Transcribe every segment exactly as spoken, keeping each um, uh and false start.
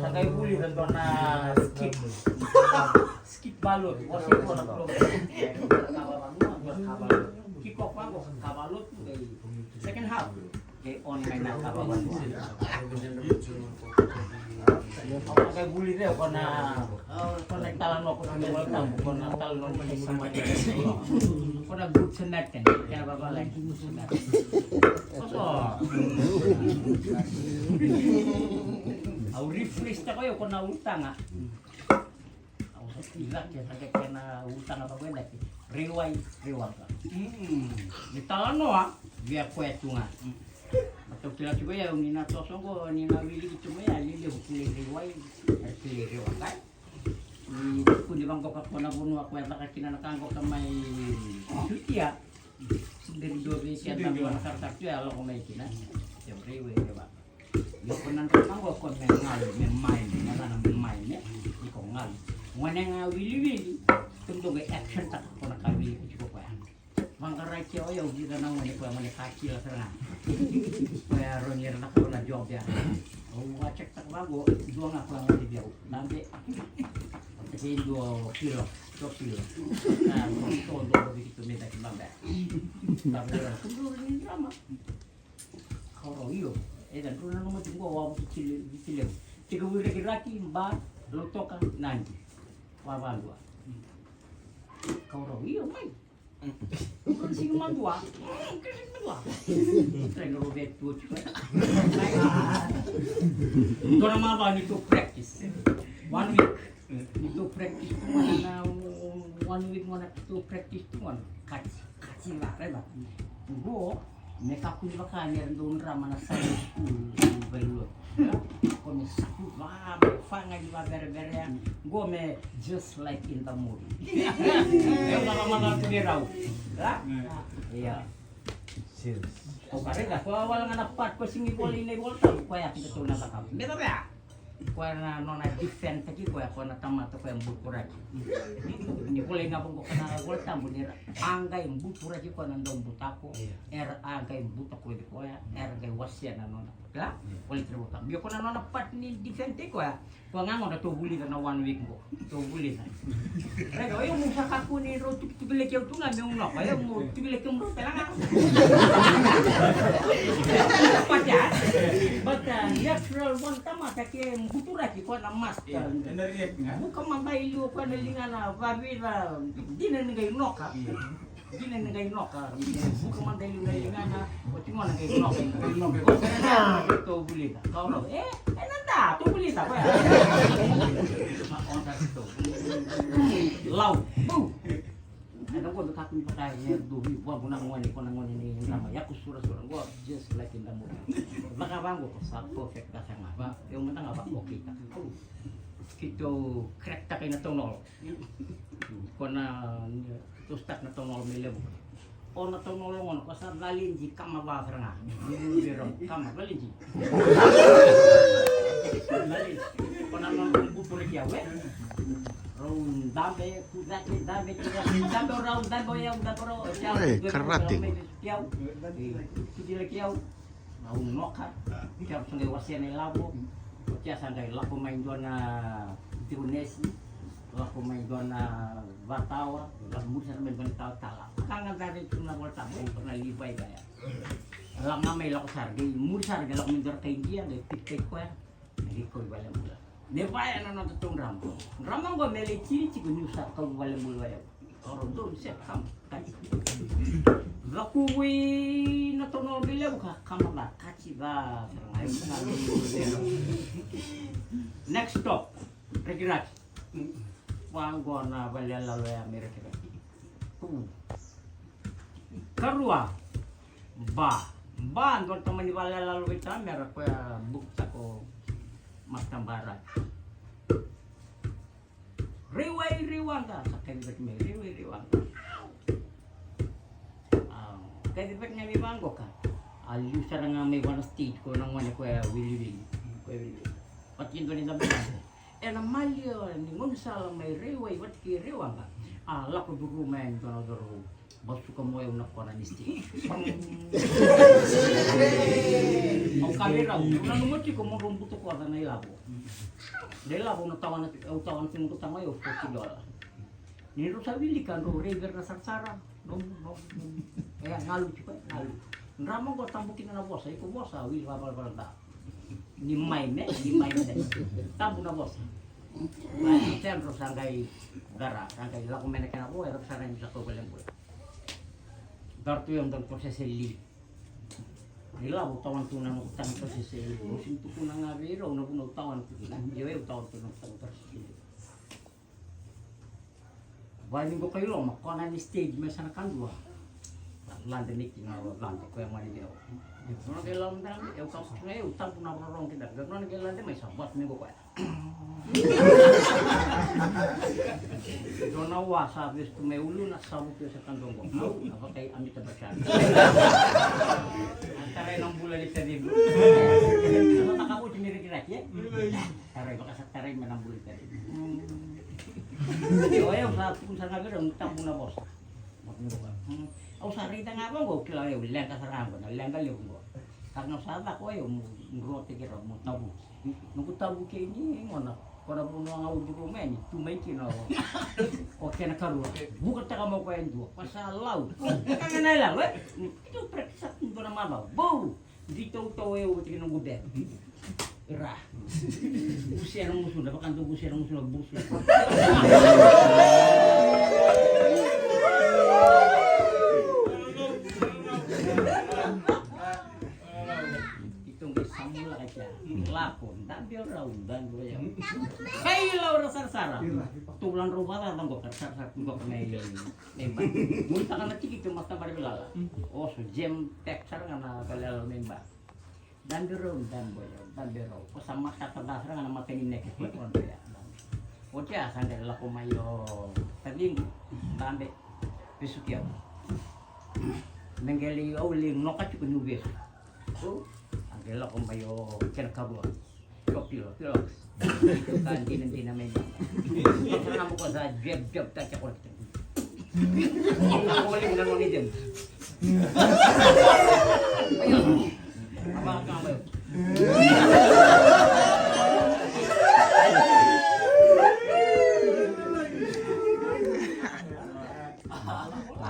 Sa qai vulica dua na skip. Skip balot. Wase dua na kilo. Kava vanua, dua na kava lotu. Kick off vaqo, kava lotu, qai second half. Qai on mai na kava vanua. Qai vulica o koya na, o koya na italanoa ko na Volatabu, o koya na italanoa ni Samari. O koya na good Samaritan, kena vavalagi good Samaritan. Koso. Au rephrase-taka o koya na ulutaga. Au sa kila ke sa ke kena ulutaga vaqo e daki. Rewai, rewaqa. Mm. Ni talanoa via koya tu ga. Mm. Baleta au kila tiko o yau ni na toso qo, ni na wiliki tu mai, a lelevu kilai rewai, kilai rewaqa. Ni tukuni vaqo ka ko na vanua ko e caka kina na ka qo ka mai Jutia. Siberi dua vei keda qo na karatara tu e a lako mai kina. Rewai, rewaqa. Io, ko na dua na qo ko me galu, me mai, me na gana me mai, me iko galu. Gone ga wiliwili, tum dua qai action-taka ko na ka wili ko tiko koya. Vaqarai ke o yau vica na gone koya gone ka kila sara ga. Koya roni era na ko na job ya. Au a check-taka vaqo, dua ga koya gone vei au. Dabe. Au teke dua kilo, dua kilo. A, ko dua dua vei kitu me daki dabe. Dabe, ko dua ni drama. Kaurau, io. E da dru na nomu tiko wa Viti Levu. Tiko Viti Levu. Tiko Viti Levu, Ba, Lautoka, Nadi. Wa vadua. Kaurau, io, mai. Kau sigi madua. Kau sigi madua. Trai no robe tu tu. Dona mava ni to practice. One week. Ni to practice tu na one week mo na to practice tu na. Kati, kati la, raiva. Go, me kakua ni vaka ni era dau drama na Sunday school, Vailotu. Ko me saku va, me faga ni vavereverea. Go me just like in the movie. E vaka maka tu ni rau. Ia. Serious. Ko ka raica, ko wala ga na part ko sigi vola ina iVolatabu, ko ya keitou na cakava. Me cava ya? Koya na nona defend-taki koya, koya na tamata koya buturaki. Ni volai ga vaqo ka na Volatabu ni ra a qai buturaki koya na dau butako, era a qai butakoci koya, era qai wasea na nona. Kila? Volai tiko na Volatabu. Io koya na nona part ni defend-taki koya, koya ga qo na tou vulica na one week qo. Tou vulica. Raica, o yau meu sa kakua ni rau tukituki leke au tu ga meu noka, o yau meu tuki leke au tale ga. But, uh, natural one tamata ke buturaki koya na master. Vuka mada i liu koya na ligana vavica dina ni qai noka. Dina ni qai noka, vuka mada i liu na ligana, oti gona qai noka. Tou vulica, kaurau. E, e na da, tou vulica, koya. Lau, bu. E na qo me kakua ni vaka e dua vei vua na gone, ko na gone ni drama, yaku surasura, qo just like in the movie. Vaka vaqo ko sa perfect ka sa ga, va, eu mada ga va, okay, ta. Keitou crack-taka ina taunolo. Ko na, tou start na taunolo me levu. O na taunolo gona, ko sa calici kama va sara ga. Ni vei rau, kama, calici. Calici. Ko na nona buturaki au, e? Rau dabe, kudaki, dabe, kudaki, dabe o rau, dabe o yau, dabe o rau, o yau, Oi, dabe o karate. Rau, me vei au. E, kudilaki au. Au noka, kea sa qai wasea na ilavo, kea sa qai lako mai dua na tironesi, lako mai dua na vatawa, lako muri sara mai dua na talatala. Ka ga cari tu na Volatabu, e, na livai vaya. Lako ga mai lako sara, qai muri sara, qai lako mai dua na kai Idia, qai pitai koya. Ni kau i valenibula. Me vaya na noda tou drama. Drama oqo me lai tini tiko niu sa kau i valenibula vaya. Oro dou se kam kai. Vakuvui na tou na obi levu ka kama la kati va. Next stop. Rakiraki. Vaqo na valelalo ya me rakiraki. Karua. Ba. Ba dua na tamani valelalo vei tamera koya bukitako matabara. Reiwai reiwaqa sa kaci vaki mai reiwai reiwaqa. Kaci vaki ga mai vaqoka. A liu sara ga mai vana state ko na gone koya wiliwili. Koya wiliwili. Vati dua ni dabe vaqo. Ena mali o ni gaunisala mai reiwai vati kei reiwaqa. A lako duru mai dua na duru. Basuka mo yau na kona ni stage. Au kaya vei rau, au nanuma tiko mo drau butokoca na ilavo. Na ilavo na tawana, au tawana tiko na tawa yau forty dollar. Ni drau sa wilika drau rei vei ira na sarasara. No, no, no. E a galu tiko e galu. Drama oqo tabu kina na vosa, iko vosa wili vavalavala da. Ni mai me, ni mai me. Tabu na vosa. Mai na tendro sa qai dara, sa qai lako mai na kena vo, e rau sa qai misa kau vale bula. Dara tu e dau prosese li. Ni lavo tawan tu na noku tani prosese li. Mo sini tukuna ga vei rau na vuna u tawan tu kina. Io e u tawan tu na noku tani prosese li. Vani qo kai loma kona ni stage me sana kadua. Lade ni kina ro lade koya mani deo. Nona kai loma dara me eu kau kina eu tabu na rorong kina. Nona kai lade mai sa vat me qo koya. Dona wa sa vestu me ulu na savu ke sa kadua qo. Au na vakai amita basha. Antara na bula ni tadibu. Sa makavuti ni rikiraki e. Tarai, vakasatarai me na buli tari. Io, io, sa tukuna sara ga vei rau ni tabu na vosa. Au sa raica ga vaqo, au kila, au leqa sara ga qo, na leqa levu qo. Ka ga sa caka, io, mo drotaki rau, mo tavu. Noqu tavu kei ni gona, ko na vanua ga au duru mai ni, tu mai kina o, o kena karua. Vukataka mai o koya e dua, ko sa lau. Ka ga na ilalo, e? Keitou practice tu dua na macawa. Bou! Di tautau e oti ki noqu bed. Ra. Gusena gusuna, vakadua gusena gusuna, busu. Ito qai samula ka kea. Lako, dabe o rau, dabe o yau. Kai lau ra sarasara. Tou la drau vacava qo ka ra sarasara, qo ka na i. Nei ba. Mun taka na tikiti o masta bari vilala. Oso jam pack sara ga na ka lala nei ba. Dabe rau, dabe rau, dabe rau. Ko sa matata da sara ga na mata ni neke ko ko ya. Oti a sa qai lako mai o taciqu, dabe. Vesuki au. Me qai lai au lai noka tiko niu vesu. A qai lako mai o kena kavua. Pilo, pilo, pilo. Ka dina, dina mai. Sa na mo ko sa jab, jab, ta ke ko. Ko le na no ni dem. Ayo. Ama ka ayo.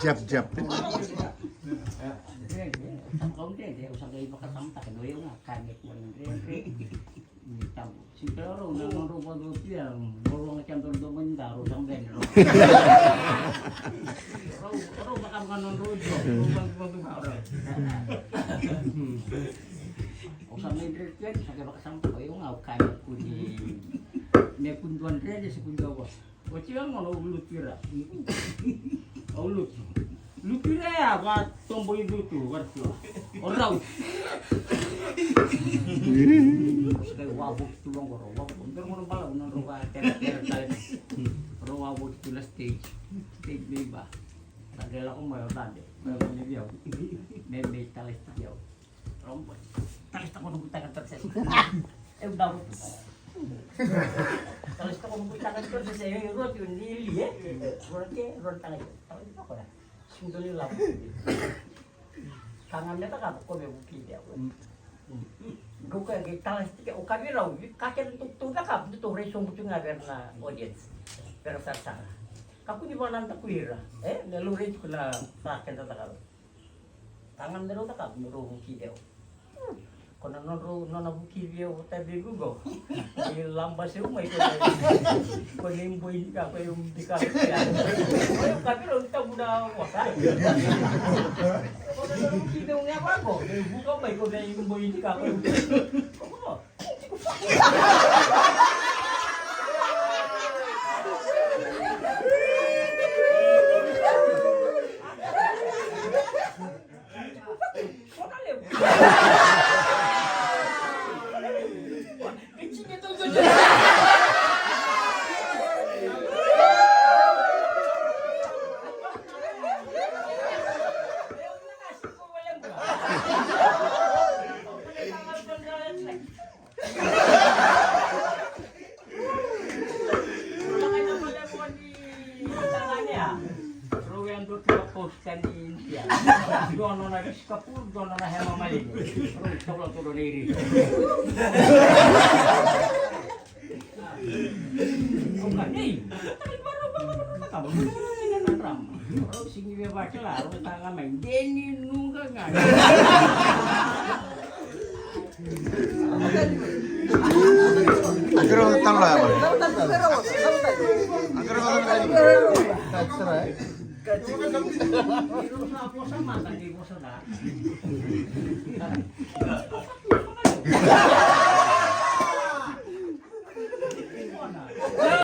Jab, jab. Kau dede, au sa qai vakatamata ke no eu ga ka me kua na dredre. Tabu. Sika rau na nodrau vakadotia, rau ga kea dodoma ni da, rau sa bene rau. Rau, rau vaka ga nodrau jo, rau vaka ga rau. Au sa mai dredre, sa qai vakatamata, eu ga au ka me kua ni, me kua dua dredre, se kua dua vosa. Oti ga gona au lutu ira. Au lutu. Lutu ira ya va tobo i lutu, va tu. O rau. Sa qai wavoki tu vaqo, rau wavoki. Dua gona balavu na rau va tere, tere tale. Rau wavoki tu na stage. Stage me i ba. Sa qai lako mai o dabe. Mai o dabe vei au. Me, me tale stage au. Rombo. Tale tako no butanga tale sese. Eu dau. Tale tako no butanga tale sese. Eu roti ni li, e. Roti, roti tale. Tale tako ya. Sundoli la. Kanga me taka ko me buki dia. Goka ke tale sese o kavira u. Ka ke tu tu taka tu tu rei songu tu nga verna audience. Vera sasa. Ka kuni vana ta kuira. E, me lo rei tu na ta ke ta taka. Taga me rau cakava me rau vuki ceu. Ko na nodrau, nona vukivi au, tabi gugo. Ni laba seu mai ko na, ko na iboi ni ka, ko na iboi ni ka. Ko na ka viro ni tabu na wasa. Ko na vukivi au nga vako, ni vuka mai ko na iboi ni ka, ko na. Rau e dua tu na post ni India. Dua nona risikapuru, dua nona hema malini. Rau taula tu na iri. Oka, ei, tali barau baka barau baka. Rau sigi vevaki la, rau taga mai. Deni nuga ga. Akira talo ya. Akira talo ya. That's right.